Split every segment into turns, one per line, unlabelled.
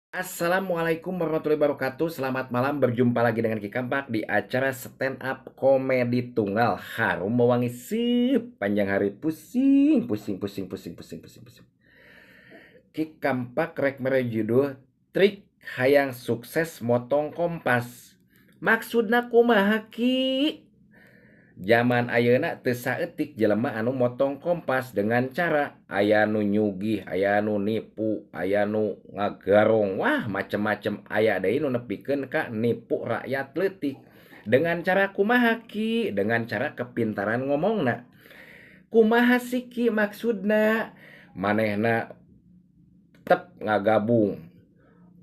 Assalamualaikum warahmatullahi wabarakatuh. Selamat malam, berjumpa lagi dengan Ki Kampak di acara stand up komedi tunggal harum mewangi sepanjang hari. Pusing, pusing, pusing, pusing, pusing, pusing, pusing. Ki Kampak rek mere judul trik hayang sukses motong kompas. Maksudna kumaha, Ki? Zaman ayeuna teu saeutik jelema anu motong kompas dengan cara aya nu nyugih, aya nu nipu, aya nu ngagarong, wah, macem-macem. Aya deui nu nepikeun ka nipu rakyat leutik. Dengan cara kumaha, Ki? Dengan cara kepintaran ngomongna. Kumaha sih, Ki, maksudna? Manehna tep ngagabung,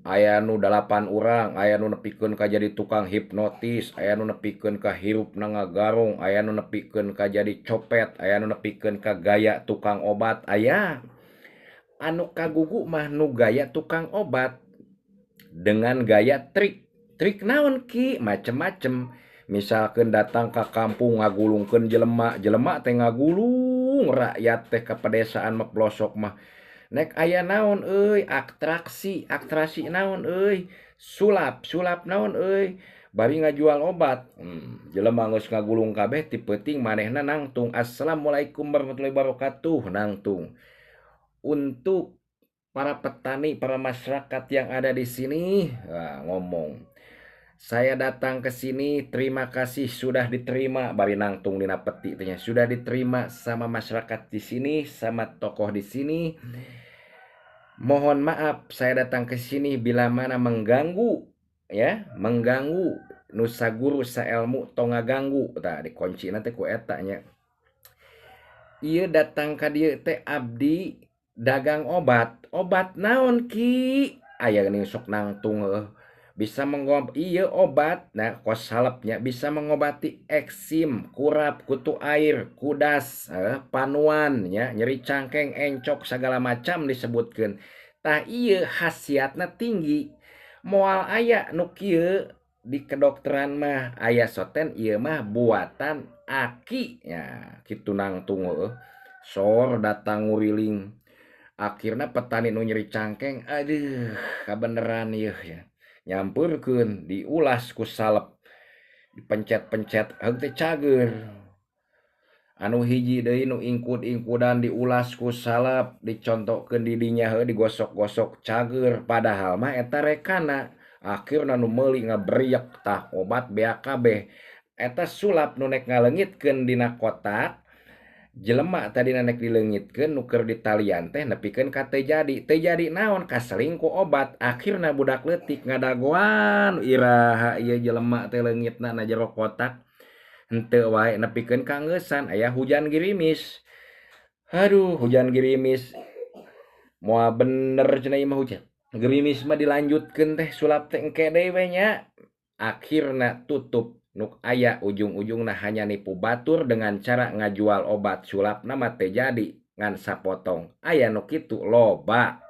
aya nu 8 urang, aya nu nepikeun ka jadi tukang hipnotis, aya nu nepikeun ka hirupna ngagarong, aya nu nepikeun ka jadi copet, aya nu nepikeun ka gaya tukang obat. Aya anu kagugu mah nu gaya tukang obat dengan gaya trik. Trik naon, Ki? Macem-macem. Misalkan datang ka kampung ngagulungkeun jelema, jelema teh ngagulung, rakyat teh ka pedesaan mah, pelosok mah. Nek aya naon euy? Atraksi. Atraksi naon euy? Sulap. Sulap naon euy? Bari ngajual obat. Jelema geus ngagulung kabeh, ti peuting manehna nangtung, "Assalamualaikum warahmatullahi wabarakatuh." Nangtung, "Untuk para petani, para masyarakat yang ada di sini," nah, ngomong, "saya datang ke sini, terima kasih sudah diterima," bari nangtung dina peti teh, "sudah diterima sama masyarakat di sini, sama tokoh di sini. Mohon maaf saya datang ke sini bila mana mengganggu ya, mengganggu. Nu saguru saelmu tong ngaganggu." Tah, dikunci nanti ku eta nya. "Ieu datang ka dieu teh abdi dagang obat." "Obat naon, Ki?" Aya geuning sok nangtung heuh. "Bisa mengob iya obat, nah, kos salepnya bisa mengobati eksim, kurap, kutu air, kudas, panuan nya, nyeri cangkeng, encok," segala macam disebutkeun. Tah, ieu khasiatna tinggi. Moal aya nu kieu di kedokteran mah, aya soten ieu mah buatan Aki nya, kitu nangtung heueuh. Sor datang nguriling. Akhirna petani nu nyeri cangkeng, aduh, kabeneran ieu ya. Nyampeurkeun, diulas ku salep, dipencet-pencet heug teh cager. Anu hiji deui nu ingkud-ingkudan diulas ku salep, dicontohkeun di dinya heueuh, digosok-gosok, cager, padahal mah eta rekana. Akhirna nu meuli ngaberiak, tah obat beak kabeh. Eta sulap nu nek ngaleungitkeun dina kotak jelema tadina nek dileungitkeun nu keur ditalian teh nepikeun ka teu jadi. Teu jadi naon? Kaseling ku obat. Akhirna budak leutik ngadagoan, iraha ieu jelema teh leungitna na jero kotak? Henteu wae nepikeun ka ngeusan aya hujan girimis. Aduh, hujan girimis. Moal bener cenah ieu mah hujan gerimis mah, dilanjutkeun teh sulap teh engke deui we nya. Akhirna tutup. Nu aya ujung-ujungna hanya nipu batur dengan cara ngajual obat, sulapna mah teu jadi, ngan sapotong. Aya nu kitu loba.